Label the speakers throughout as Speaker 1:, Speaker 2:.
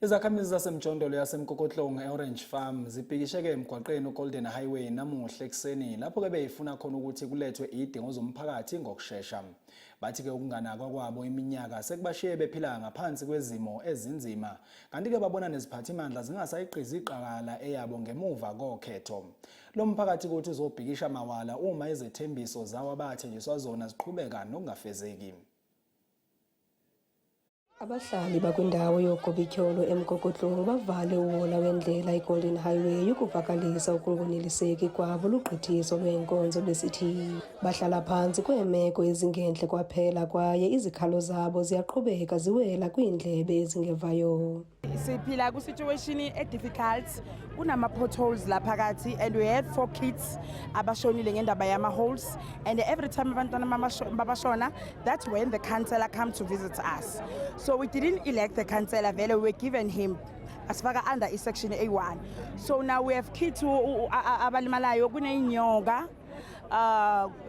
Speaker 1: Izakhamizi zasemjondolo yaseMkokotlong e-Orange Farm zibhikisheke emgwaqeni uGolden Highway namuhla ekuseni lapho-ke beyifuna khona ukuthi kulethwe izidingo zomphakathi ngokushesha. Bathi-ke ukunganakwa kwabo iminyaka sekubashiye bephila ngaphansi kwezimo ezinzima kanti-ke babona neziphathimandla zingasayiqizi iqakala eyabo ngemuva kokhetho. Lo mphakathi kuthi uzobhikisha mawala uma izethembiso zawo abathenjiswa zona ziqhubeka nokungafezeki.
Speaker 2: Abahlali bakwindawo yoogobityholo eMkokotlong bavale uhola wendlela iGolden Highway ukuvakalisa ukungoneliseki kwabo lugqithiso lweenkonzo besithi bahlala phantsi kweemeko ezingentle kwaphela kwaye izikhalo zabo ziyaqhubeka ziwela kwiindlebe ezingevayo.
Speaker 3: Siphila kwi-situation e-difficult, kunama-potholes la phakathi and we had four kids abashonile ngendaba yama-holes, and every time abantwana babashona, that's when the councillor come to visit us. So we didn't elect the councillor vele, we were given him, asifaka under i-section A1. So now we have kids abalimalayo, kuney'nyoka,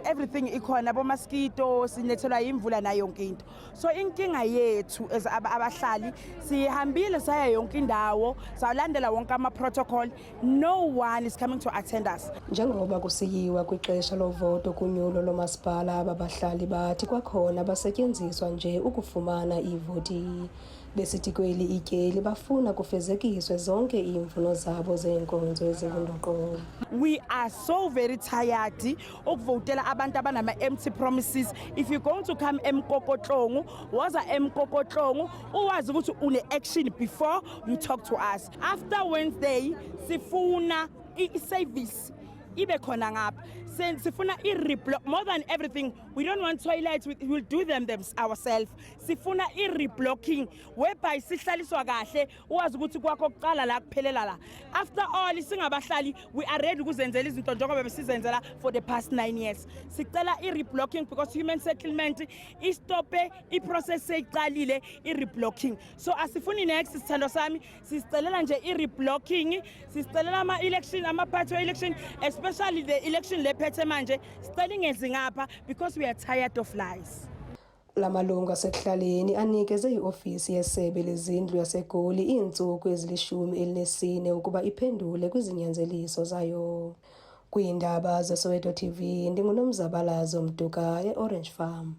Speaker 3: everything ikhona, bo-mosquito, sinethelwa imvula nayo yonke into. So inkinga yethu as abahlali, sihambile saya yonke indawo, salandela wonke ama-protocol, no one is coming to attend us.
Speaker 2: Njengoba kusiyiwa kwixesha lovoto kunyulo lomasipala, aba bahlali bathi kwakhona basetyenziswa nje ukufumana iivoti. Besithi kweli ityeli bafuna kufezekiswe zonke iimfuno zabo zeenkonzo ezingundoqo.
Speaker 3: We are so very tired ukuvotela abantu abanama-empty promises. If you're going to come eMkokotlong, woza eMkokotlong uwazi ukuthi une-action before you talk to us. After Wednesday sifuna i-service ibe khona ngapha. Sifuna i-reblock more than everything. We don't want toilets, we will do them ourselves. Sifuna i-reblocking whereby sihlaliswa kahle, uwazi ukuthi kwakho kuqala la, kuphelela la. After all, singabahlali, we are ready ukuzenzela izinto njengoba besizenzela for the past 9 years. Sicela i-reblocking because human settlement i-stop-e i-process seyiqalile i-reblocking, so asifuni next, sithando sami. Sisicelela nje i-reblocking, sisicelela ama-election, ama-party election, especially the election lephethe manje, sicela ingezi ngapha because we are tired of lies.
Speaker 2: La malungu asekuhlaleni anikeze iofisi yesebe lezindlu yaseGoli iintsuku ezili-14 ukuba iphendule kwizinyanzeliso zayo. Kwiindaba zeSoweto TV, ndinguNomzabalazo Mduka eOrange Farm.